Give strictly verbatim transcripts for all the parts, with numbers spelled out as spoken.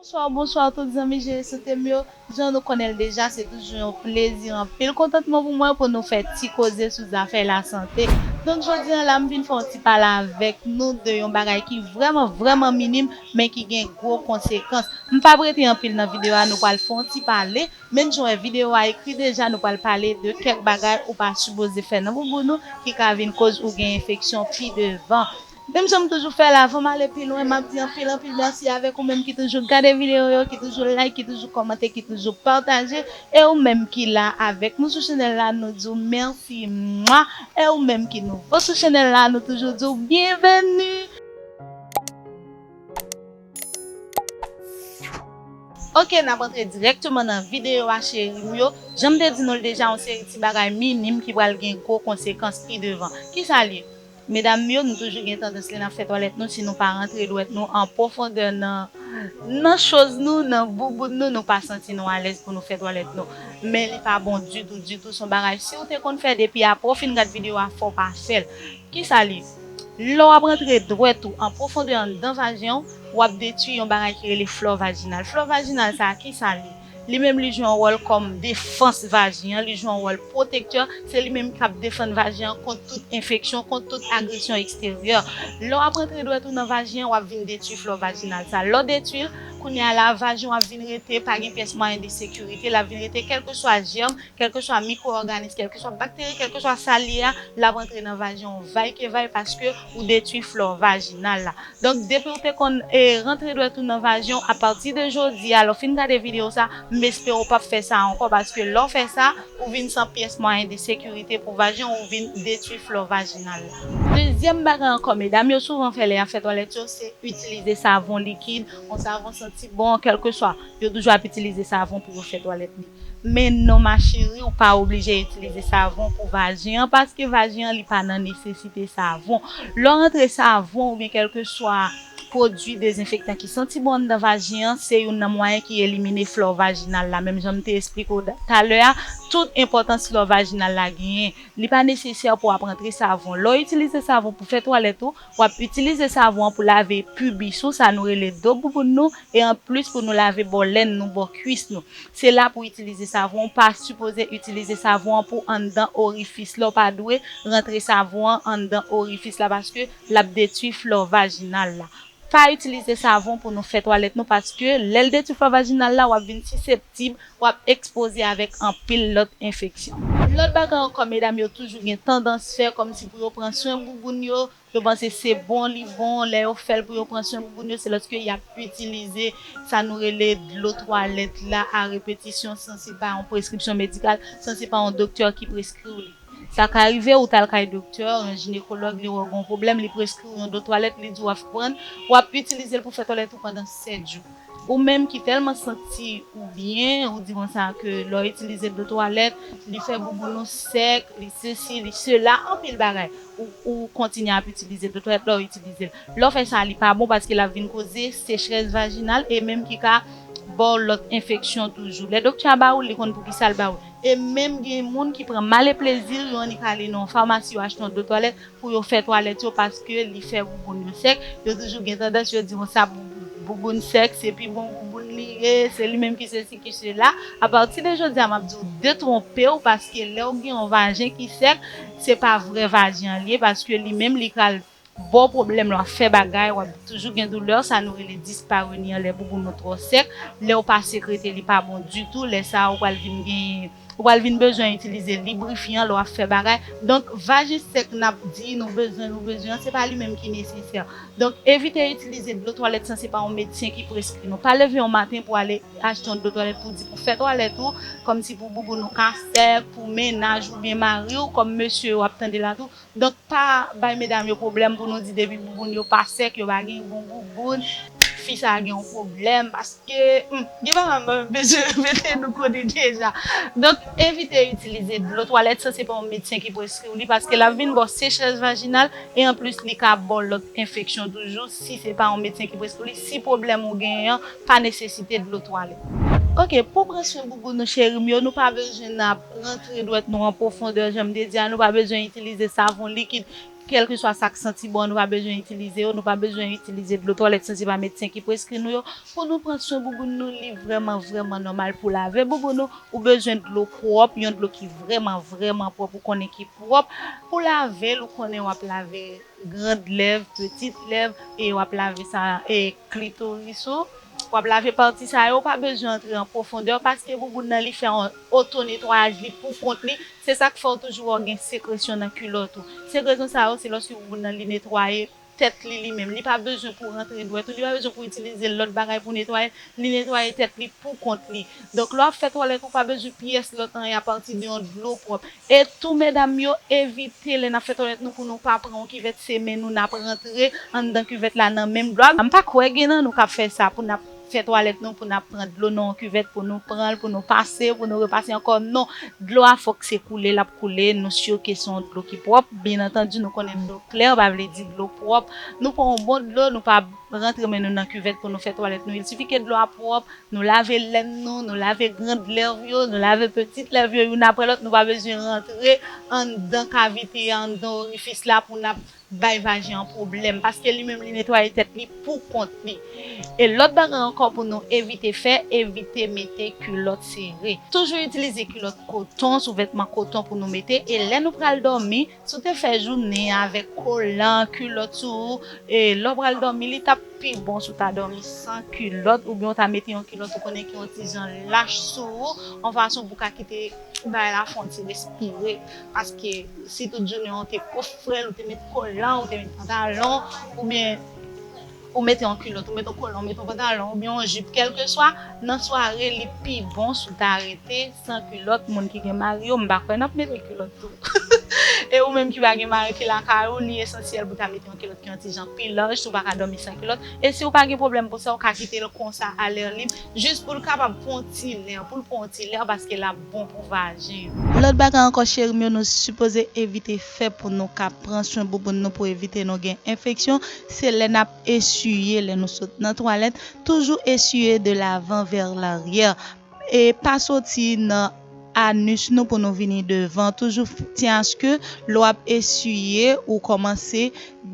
Bonswa, bonswa tout zanmi Jere Sante m yo. Jan nou konnen l deja, se toujou yon plezi, anpil kontantman pou mwen pou nou fè ti koze sou zafè lasante. Donk, jodi a la, m vin fè yon ti pale avèk nou de yon bagay ki vrèman, vrèman minim, men ki gen gwo konsekans. M p ap rete anpil nan videyo a, nou pral fè yon ti pale. Men jan w wè videyo a ekri deja, nou pral pale de kèk bagay ou pa sipoze fè nan bouboun ou ki ka vin koz ou gen enfeksyon pi devan. Menm jan m toujou fè l, avan m ale pi lwen, m ap di anpil, anpil mèsi avèk ou menm ki toujou gade videyo yo, ki toujou like, ki toujou kòmante, ki toujou pataje. E ou menm ki la avèk nou sou chanèl la, nou di w mèsi. Mwa! E ou menm ki nouvo sou chanèl la, nou toujou di w byenveni. Ok, n ap antre dirèkteman nan videyo a, cheri m yo. Jan m te di nou l deja, yon seri ti bagay minim ki pral gen gwo konsekans pi devan. Kisa l ye? Medam yo, nou toujou gen tandans lè n ap fè twalèt nou, si nou pa rantre dwèt nou an pwofondè nan, nan choz nou, nan bouboun nou, nou pa santi nou alèz pou nou fè twalèt nou. Men li pa bon ditou, ditou, s on bagay, si w te konn fè depi apre w fin gad videyo a, fò w pa fè l. Kisa l ye? Lè w ap rantre dwèt ou an pwofondè anndan vajen w, w ap detwi yon bagay ki rele flò vajinal. Flò vajinal sa a, kisa l ye? Li menm, li jwe yon wòl kòm defans vajen an, li jwe yon wòl pwotektè. Se li menm k ap defann vajen an kont tout enfeksyon, kont tout agresyon eksteryè. Lè w ap rantre dwèt ou nan vajen an, w ap vin detwi flò vajinal sa. Lè w detwi l, kounye a la, vajen w ap vin rete, pa gen pyès mwayen de sekirite, l ap vin rete kèlkeswa jèm, kèlkeswa mikwo-òganis, kèlkeswa bakteri, kèlkeswa sa l ye a, l ap rantre nan vajen w vay ke vay paske ou detwi flò vajinal la. Donk, depi w te konn, e, rantre dwèt ou nan vajen w, apati de jodi a, lè w fin gade videyo sa, m espere w p ap fè sa ankò, paske lè w fè sa, ou vin san pyès mwayen de sekirite pou vajen w, ou vin detwi flò vajinal la. Dezyèm bagay ankò, medam yo souvan fè lè y ap fè twalèt yo, se itilize savon likid, yon savon santi bon, kèlkeswa. Yo toujou ap itilize savon pou yo fè twalèt li. Men non, ma chérie, ou pa oblije itilize savon pou vajen an, paske vajen an, li pa nan nesesite savon. Lè w rantre savon oubyen kèlkeswa pwodui dezenfektan ki santi bon anndan vajen an, se youn nan mwayen ki elimine flò vajinal la. Menm jan m te esplike w da-, talè a, tout enpòtans flò vajinal la genyen. Li pa nesesè pou w ap rantre savon. Lè w itilize savon pou fè twalèt ou, w ap itilize savon an pou lave pibis ou, sa nou rele do bouboun nou, e anplis pou nou lave bò lèn nou, bò kwis nou. Se la pou w itilize savon, ou pa sipoze itilize savon an pou anndan orifis la, ou pa dwe rantre savon an anndan orifis la, paske l ap detwi flò vajinal la. Pa itilize savon pou nou fè twalèt nou, paske lè l detwi flò vajinal la, w ap vin siseptib, w ap ekspoze avèk anpil lòt enfeksyon. Lòt bagay ankò, medam yo toujou gen tandans fè kòmsi pou yo pran swen bouboun yo, yo panse se bon li bon, lè yo fè l pou yo pran swen bouboun yo, se lòske y ap itilize sa nou rele dlo twalèt la a repetisyon, san se pa yon preskripsyon medikal, san se pa yon doktè ki preskri w li. Sa ka rive ou t al kay doktè, yon jinekològ, li wè w gen yon pwoblèm, li preskri w yon dlo twalèt, li di w ap pran, w ap itilize l pou fè twalèt ou pandan sèt jou. Ou menm ki tèlman santi ou byen, ou di konsa ke lè w itilize dlo twalèt, li fè bouboun ou sèk, li sesi, li sela, anpil bagay. Ou, ou kontinye ap itilize dlo twalèt lè w itilize l. Lè w fè sa, li pa bon paske l ap vin koze sechrès vajinal e menm ki ka ba w lòt enfeksyon toujou. Lè doktè a ba ou l, li konn poukisa l ba ou l. E menm gen moun ki pran male plezi yo annik ale nan yon famasi yo achte yon dlo twalèt pou yo fè twalèt yo paske li fè bouboun yo sèk. Yo toujou gen tandans yo di konsa bou-, bouboun sèk, se pi bon bouboun li ye, se li menm ki sesi ki sela. Apati de jodi a, m ap di w detwonpe w paske lè w gen yon vajen ki sèk, se pa vrè vajen an li ye paske li menm li pral ba w pwoblèm lè w ap fè bagay, w ap toujou gen doulè, sa nou rele disparoni an lè bouboun ou twò sèk, lè w pa sekrete li pa bon ditou, lè sa a ou pral vin genyen, ou pral vin bezwen itilize librifyan lè w ap fè bagay. Donk, vajen sèk n ap di nou bezwen, nou bezwen an, se pa li menm ki nesesè. Donk, evite itilize dlo twalèt san se pa yon medsen ki preskri nou. Pa leve yon maten pou ale achte yon dlo twalèt pou di pou fè twalèt ou, kòmsi pou bouboun ou ka sèk, pou mennaj oubyen mari w, kòm mesye yo ap tande la tou. Donk, pa bay medam yo pwoblèm pou nou di depi bouboun yo pa sèk, yo pa gen bon bouboun, fi sa a gen yon pwoblèm, paske, hmm, gen bagay mwen bezwen mete nou konnen deja. Donk, evite itilize dlo twalèt san se pa yon medsen ki preskri w li, paske l ap vin ba w sechrès vajinal, e anplis, li ka ba w lòt enfeksyon toujou, si se pa yon medsen ki preskri w li, si pwoblèm ou genyen an pa nesesite dlo twalèt. Ok, pou pran swen bouboun nou, cheri m yo, nou pa bezwen n ap rantre dwèt nou an pwofondè, jan m te di a, nou pa bezwen itilize savon likid, kèlkeswa sa k santi bon, nou pa bezwen itilize yo, nou pa bezwen itilize dlo twalèt santi pa medsen ki preskri nou yo. Pou nou pran swen bouboun nou, li vrèman, vrèman nòmal pou lave bouboun nou, ou bezwen dlo pwòp, yon dlo ki vrèman, vrèman pwòp, ou konnen ki pwòp. Pou lave l, ou konnen w ap lave grand lèv, petit lèv, e w ap lave sa, e klitoris ou. W ap lave pati sa yo, ou pa bezwen antre an pwofondè, paske bouboun nan li fè yon oto netwayaj li pou kont li. Se sa k fè w toujou wè w gen sekresyon nan kilòt ou. Sekresyon sa yo, se lòske bouboun nan li netwaye tèt li li menm. Li pa bezwen pou rantre dwèt ou, li pa bezwen pou itilize lòt bagay pou netwaye l. Li netwaye tèt li pou kont li. Donk, lè w ap fè twalèt, ou pa bezwen pyès lòt anyen apati de yon dlo pwòp. E tou, medam yo, evite lè n ap fè twalèt nou pou nou pa pran yon kivèt, se men nou n ap rantre anndan kivèt la nan menm dlo a. M pa kwè gen nan nou k ap fè sa pou n ap fè twalèt nou, pou n ap pran dlo nan yon kivèt, pou nou pran l, pou nou pase, pou nou repase ankò. Non, dlo a fòk se koule, l ap koule. Nou si ke se yon dlo ki pwòp. Byen antandi, nou konnen dlo klè pa vle di dlo pwòp. Nou pran yon bon dlo, nou pa rantre men nou nan kivèt pou nou fè twalèt nou. Il sifi ke dlo a pwòp, nou lave lèn nou, nou lave grand lèv yo, nou lave petit lèv yo, youn apre lòt, nou pa bezwen rantre anndan kavite a, anndan orifis la pou n ap bay vajen an pwoblèm, paske li menm li netwaye tèt li pou kont li. E lòt bagay ankò pou nou evite fè, evite mete kilòt sere. Toujou itilize kilòt koton, souvètman koton pou nou mete, e lè nou pral dòmi, si w te fè jounen avèk kolan, kilòt sou ou, e lè w pral dòmi, li t ap pi bon si w ta dòmi san kilòt, oubyen w ta mete yon kilòt ou konnen ki yon ti jan lach sou ou, yon fason pou w ka kite bagay la fè yon ti respire. Paske si tout jounen an ou te koufrèl, ou te met kolan, ou te met pantalon, oubyen ou mete yon kilòt, ou mete yon kolan, ou mete yon pantalon, oubyen yon jip, kèlkeswa, nan sware, li pi bon si w ta rete san kilòt. Moun ki gen mari yo, m pa kwè n ap mete kilòt tou. E ou menm ki pa gen mari, ki lakay ou, li esansyèl pou w ta mete yon kilòt ki yon ti jan pi laj, si w pa ka dòmi san kilòt. E si w pa gen pwoblèm pou sa, w ka kite l konsa, alè lib, jis pou l kapab pran yon ti lè, pou l pran yon ti lè, paske l ap bon pou vajen an. Lòt bagay ankò, cheri m yo, nou sipoze evite fè pou nou ka pran swen bouboun nou, pou evite nou gen enfeksyon, se lè n ap esiye, lè nou sot nan twalèt, toujou esiye de l'avant vers l'arrière. E pa soti nan anis nou pou nou vini devan. Toujou f-, tyen aske lè w ap esiye, ou kòmanse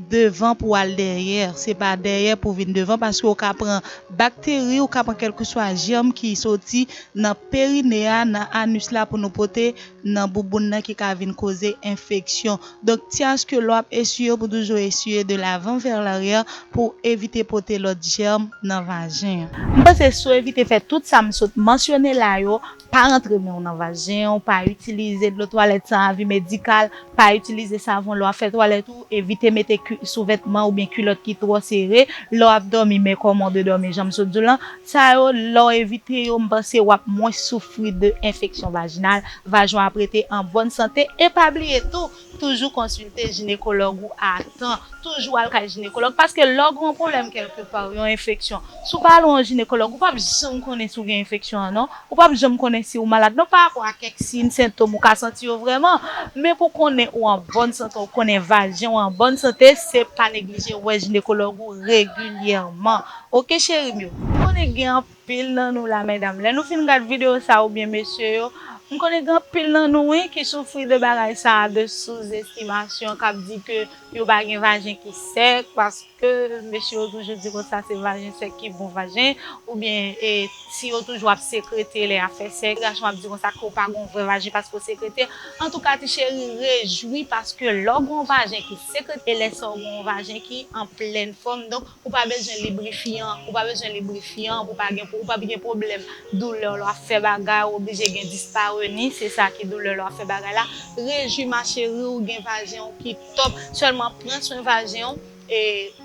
devan pou w al dèyè. Se pa dèyè pou vin devan, paske w ka pran bakteri, ou ka pran kèlkeswa jèm ki soti nan perine a, nan anis la pou nou pote nan bouboun nan ki ka vin koze enfeksyon. Donk, tyen aske lè w ap esiye, pou toujou esiye de l'avant vers l'arrière pou evite pote lòt jèm nan vajen an. M panse si w evite fè tout sa m sot mansyone la yo, pa rantre men w nan vajen w, pa itilize dlo twalèt san avi medikal, pa itilize savon lè w ap fè twalèt ou, evite mete ki-, souvètman oubyen kilòt ki twò sere, lè w ap dòmi, men kòman w dwe dòmi, jan m sot di w lan. Sa yo, lè w evite yo, m panse w ap mwens soufri de enfeksyon vajinal, vajen w ap rete an bòn sante. E pa bliye tou, toujou konsilte jinekològ ou a tan. Toujou al kay jinekològ, paske lè w gen yon pwoblèm kèlkepa, yon enfeksyon, si w pa al wè yon jinekològ, ou p ap janm konnen si w gen enfeksyon an, non. Ou p ap janm konnen si w malad, non, pa rapò a kèk siy, sentòm ou ka santi yo vrèman. Men pou konnen ou an bòn sante, ou konnen vajen w an bòn sante, se pa neglije wè jinekològ ou regilyèman. Oke, cheri m yo. M konnen gen anpil nan nou la, medam, lè nou fin gad videyo sa oubyen mesye yo, m konnen gen anpil nan nou, wi, ki soufri de bagay sa, de souzestimasyon, k ap di ke yo pa gen vajen ki sèk, paske mesye yo toujou di konsa se vajen sèk ki bon vajen, oubyen, e, si yo toujou ap sekrete lè y ap fè sèks, gason ap di konsa ke w pa gen yon vrè vajen paske w sekrete. Antouka, ti cheri, rejwi paske lè w gen yon vajen ki sekrete, e lè sa w gen yon vajen ki an plèn fòm, donk, ou pa bezwen librifyan, ou pa bezwen librifyan pou pa gen, pou ou pa gen pwoblèm doulè lè w ap fè bagay, ou oblije gen dispareni, se sa ki doulè lè w ap fè bagay la. Rejwi ma chérie, ou gen vajen w ki top, sèlman pran swen vajen w, e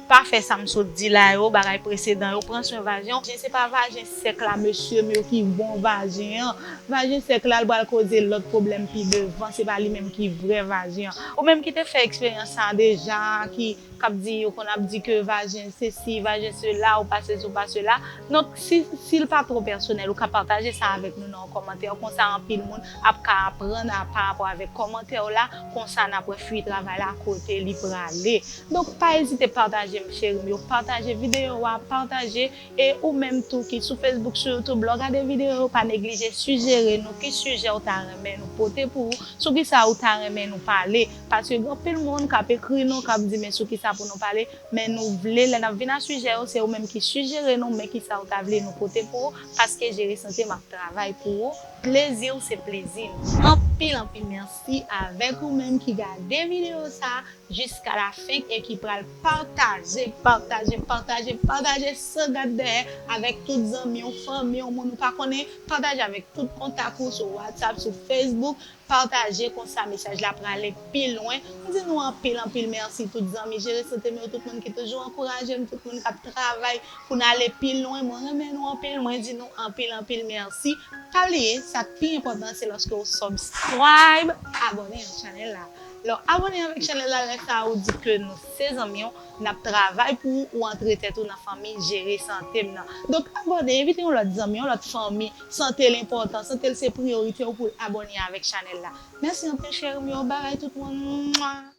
pa fè sa m sot di la yo, bagay presedan yo, pran swen vajen w. Se pa vajen sèk la, mesye m yo, ki bon vajen an. Vajen sèk la, l pral koze lòt pwoblèm pi devan, se pa li menm ki vrè vajen an. Ou menm ki te fè eksperyans sa deja, ki k ap di, yo konn ap di ke vajen sesi, vajen sela, ou pa sesi, ou pa sela. Donk, si, si l pa twò pèsonèl, ou ka pataje sa avèk nou nan yon kòmantè. Konsa, anpil moun ap ka aprann a, pa rapò avèk kòmantè w la. Konsa, n ap wè fwi travay la, kote li prale. Donk, pa ezite pataje Cheri m yo, pataje videyo a, pataje. E ou menm tou ki sou Facebook, sou YouTube, lè w gade videyo yo, pa neglije sijere nou ki sijè ou ta renmen nou pote pou ou, sou kisa ou ta renmen nou pale. Paske gen anpil moun k ap ekri nou, k ap di men sou kisa pou nou pale, men nou vle, lè n ap vin a sijè yo, se ou menm ki sijere nou men kisa ou ta vle nou pote pou ou, paske Jere Sante m ap travay pou ou. Plezi w se plezi nou. Anpil, anpil mèsi avèk ou menm ki gade videyo sa a jiska la fen e ki pral pataje, pataje, pataje, pataje san gad dèyè avèk tout zanmi w, fanmi w, moun ou pa konnen. Pataje avèk tout kontak ou sou WhatsApp, sou Facebook. Pataje, konsa mesaj la prale pi lwen. Mwen di nou anpil, anpil mèsi tout zanmi Jere Sante m yo, tout moun ki toujou ankouraje m, tout moun k ap travay pou n ale pi lwen. Mwen renmen nou anpil, mwen di nou anpil, anpil mèsi. Pa bliye, sa k pi enpòtan se lòske w subscribe, abòne ak chanèl la. Lè w abòne avèk chanèl la, lè sa a ou di ke nou se zanmi w, n ap travay pou ou, ou antre tèt ou nan fanmi Jere Sante m nan. Donk abòne, envite yon lòt zanmi, yon lòt fanmi. Sante l enpòtan, sante l se priyorite w pou l abòne avèk chanèl la. Mèsi anpil cheri m yo, babay tout moun. Mwa.